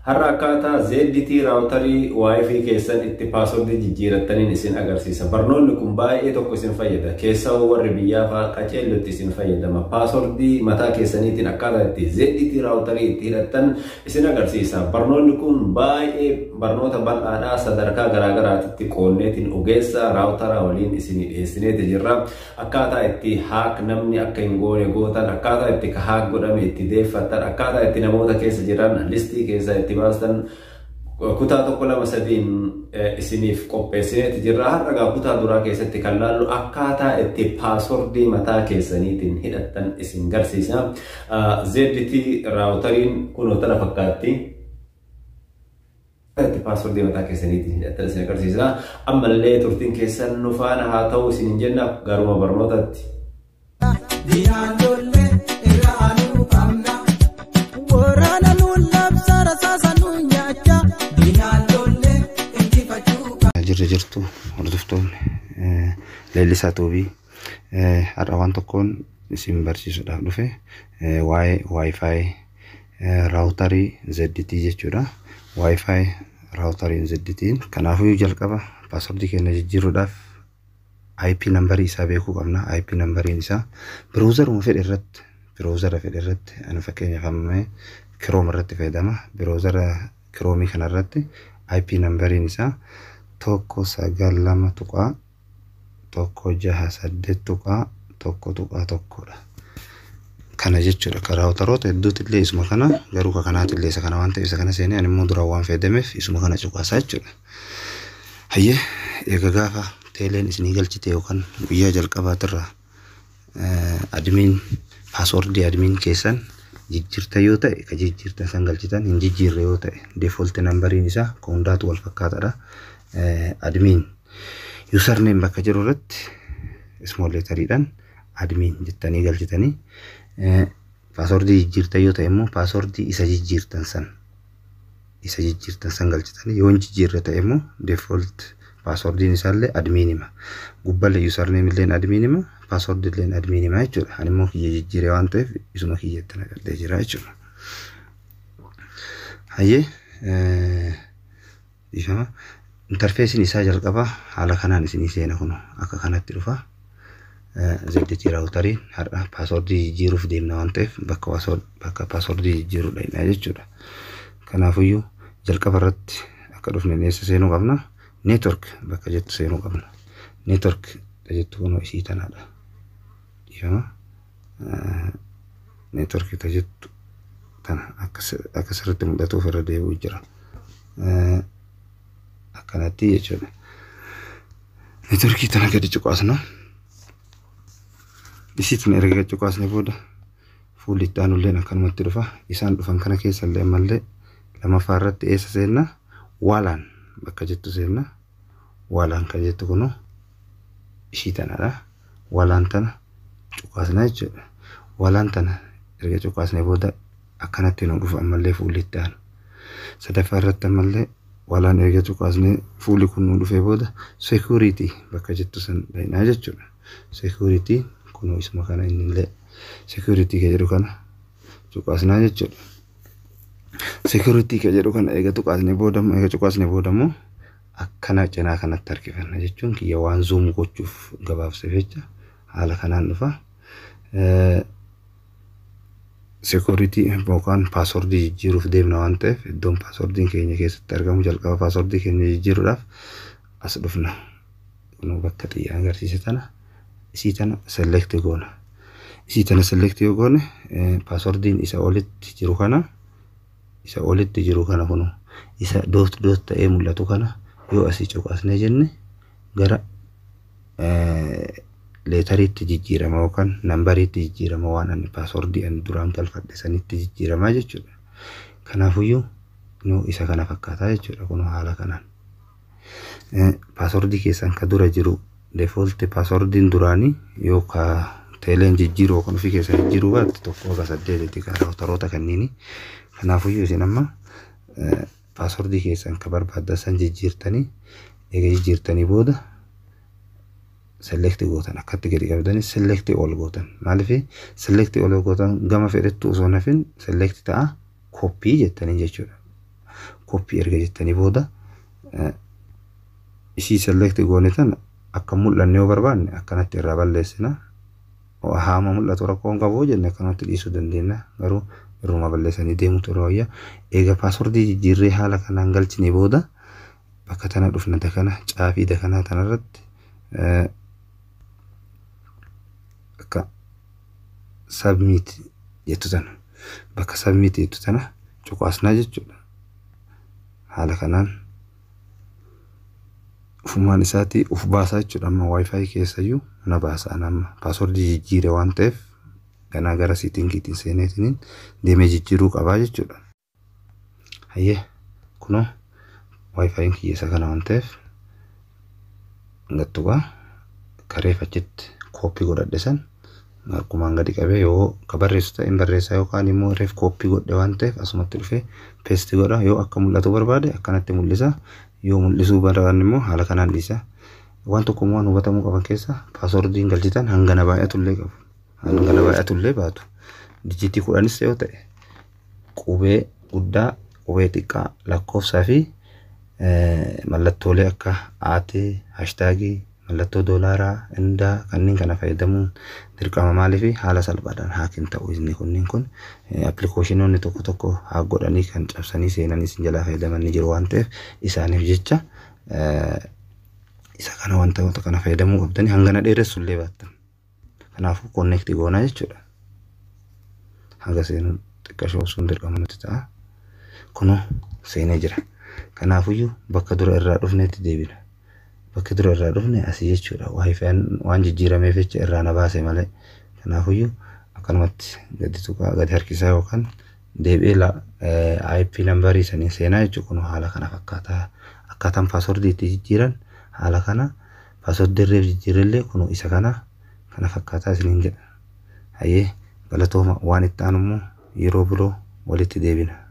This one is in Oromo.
Har'a akkaataa ZTE routerii WiFi keessan itti passwordii jijjiirattaniin isin agarsiisa. Barnoonni kun baay'ee tokko isin fayyada. Keessaa warri biyyaa fa'aa qaceellotti isin fayyadama. Passwordii mataa keessaniitiin akkaataa itti ZTE routerii itti hidhattan isin agarsiisa. Barnoonni kun baay'ee barnoota bal'aadhaa, sadarkaa garaagaraatitti qoonneetiin ogeessa routeraa waliin isin dhiyeessineeti jirra. Akkaataa itti hack namni akka hin goone gootan, akkaataa itti hack godhame itti deeffattan, akkaataa itti namoota keessa jiran listii keessa itti baastan kutaa tokko, lama, sadiin isiniif qopheessineeti jirra. Har'a kutaa duraa keessatti kan laallu akkaataa itti passwordii mataa keessaniitiin hidhattan isin garsiisa. ZTE routeriin kunoo tana fakkaatti. Itti passwordii mataa keessaniitiin hidhattan isin agarsiisa. Ammallee turtiin keessan nu faana haa ta'u isin jenna, garuma barnootatti. Diinaan lollee irra aanuu qabna. Waraana nuun labsa, rasaasa nuun nyaacha. Diinaan lollee injifachuu qabna. Jirra jirtu, hordoftoonni Leellisaa Tuubii? Har'a waan tokkoon isin barsiisuudhaaf dhufe, waa'ee WiFi routerii ZTE jechuudha. WiFi routeriin ZTE kanaafuu jalqaba passwordii keenya jijjiiruudhaaf IP numberii isaa beekuu qabna. IP numberiin isaa browseruma fedhe irratti, browsera fedhe irratti, ani fakkeenyaaf amma Chrome irratti fayyadama. Browsera Chromeii kana irratti IP numberiin isaa 192.168.1.1dha. Kana jechuudha. Karaa routeroota hedduutti illee isuma kana, garuu ka kanaatti illee isa kana waan ta'eef isa kana seenee ani immoo duraan waan fayyadameef isuma kana cuqaasaa jechuudha. Hayyee, egaa gaafa teeleen isinii galchite yookaan guyyaa jalqabaatirraa admin passwordii admin keessan jijjiirtan yoo ta'e, ka jijjiirtan san galchitan. Hin jijjiirre yoo ta'e, default numberiin isaa ka hundaatu wal fakkaataadha. Admin username bakka jiru irratti small letteriidhaan admin jettanii galchitanii, passwordii jijjiirtan yoo ta'e immoo passwordii isa jijjiirtan san galchitanii, yoo hin jijjiirre ta'e immoo default passwordiin isaallee adminima. Gubballee username illeen adminima, passwordii illeen adminima jechuudha. Ani immoo kiyya jijjiire waan ta'eef isuma kiyyatti naqadhee jira jechuudha. Hayyee, dhiifama. Interfaceiin isaa jalqaba haala kanaan isinii seena, kun akka kanatti dhufa. ZTE routeriin har'a passwordii jijjiiruuf deemna waan ta'eef bakka passwordii jijjiiruu dhaqna jechuudha. Kanaafuyyuu jalqaba irratti akka dhufne eessa seenuu qabna? Network bakka jettu seenuu qabna. Network jettu kunoo isii tanaadha. Dhiifama. Network jettu tana akka sirriitti mul'atuuf irra deebi'u jira. Akkanatti jechuudha. Networkii tana gadi cuqaasna. Isii tana erga gadi cuqaasne booda fuulli itti aanulleen akkanumatti dhufa. Isaan dhufan kana keessa illee ammallee lamaffaa irratti eessa seenna? WLAN bakka jettu seenna. WLAN kan jettu kunoo ishii tanadha. WLAN tana cuqaasna jechuudha. WLAN tana erga cuqaasne booda akkanatti nu dhufa ammallee fuulli itti aanu. Sadaffaa irratti ammallee WLAN erga cuqaasne fuulli kun nu dhufee booda security bakka jettu san dhaqnaa jechuudha. Security kunoo isuma kana, inni illee security ka jedhu kana cuqaasnaa jechuudha. Security ka jedhu kana eega cuqaasne booda immoo akkana cinaa kanatti harkifanna jechuun kiyya waan zoom gochuuf gabaabseef jecha haala kanaan dhufa. Security yookaan passwordii jijjiiruuf deemna waan ta'eef iddoon passwordiin keenya keessatti argamu, jalqaba passwordii keenya jijjiiruudhaaf as dhufna. Kunoo bakka xiyyaa agarsiise tana, isii tana select goona. Isii tana select yoo goone passwordiin isa olitti jiru kana, isa olitti jiru kana, kunoo isa dot dot ta'ee mul'atu kana yoo asii cuqaasnee jenne gara letteriitti jijjiirama yookaan numberiitti jijjiirama, waan ani passwordii ani duraan galfadhe sanitti jijjiirama jechuudha. Kanaafuyyuu nu isa kana fakkaataa jechuudha, kun haala kanaan. Passwordii keessan ka dura jiru, default passwordiin duraanii yoo ka teeleen jijjiiruu yookaan ofii keessan jijjiiruu baatte 1 haga 8ti kan routeroota kanniini. Kanaafuyyuu isin amma passwordii keessan ka barbaaddan san jijjiirtanii, eega jijjiirtanii booda select gootan, akkatti gadi qabdanii select all gootan. Maaliif select all gootan? Gama fedhettu osoo nafin select ta'a, copy jettanii jechuudha. Copy erga jettanii booda ishii select goone tana akka mul'anne yoo barbaanne akkanatti irraa balleessina. Haama mul'atu rakkoo hin qabu jenne akkanatti dhiisuu dandeenya. Garuu irruma balleessanii deemutu irra wayya. Eega passwordii jijjiirree haala kanaan galchine booda bakka tana dhufna dakana caafii dakanaa tanarratti akka submit jettu tana bakka submit jettu tana cuqaasnaa jechuudha. Haala kanaan ufumaan isaatii uf baasaa jechuudha. Amma WiFi keessayyuu na baasa amma passwordii jijjiire waan ta'eef ganaa gara settingiitiin seeneetiin deemee jijjiiruu qabaa jechuudha. Hayyee kunoo WiFiin kiyya isa kana waan ta'eef gattuqaa kareef achitti copy godhadhe san harkumaan gadi qabee yoo ka barreessu ta'e hin barreessaa yookaan immoo reef copy godhe waan ta'eef asumatti dhufee paste godha. Yoo akka mul'atu barbaade akkanatti mul'isa, yoo mul'isuu barbaanne immoo haala kanaan dhiisa. Waan tokko waan hubatamuu qaban keessa passwordiin galchitan hangana baay'atullee qabu. Hangana baay'atullee baatu. Digitii 10s yoo ta'e qubee guddaa, qubee xiqqaa, lakkoofsaa fi mallattoolee akka at, hashtagii, mallattoo doolaaraa, indaa kanneen kana fayyadamuun dirqama. Maalii fi haala salphaadhaan hacking ta'uu inni kunniin kun applicationoonni tokko tokko haa godhanii kan cabsanii seenanii isin jalaa fayyadaman ni jiru waan ta'eef isaaniif jecha isa kana wantoota kana fayyadamuu qabdanii hangana dheeressullee baattan. Kanaafuu connect goonaa jechuudha. Hanga seenuu xiqqaa shoobsuun dirqama nutti ta'a. Kunoo seenee jira. Kanaafuyyuu bakka dura irraa dhufnetti deebina. Bakki dura irraa dhufne asii jechuudha. WiFiin waan jijjiirameef jecha irraa na baase malee. Kanaafuyyuu akkanumatti gadi tuqaa gadi harkisaa yookaan deebi'ee IP numberii sanii seenaa jechuudha. Kun haala kana fakkaataa akkaataan passwordii itti jijjiiran haala kana passwordii irreef jijjiirellee kun isa kana kana fakkaataa isiniin jedha. Hayyee galatooma, waan itti aanu immoo yeroo biroo walitti deebina.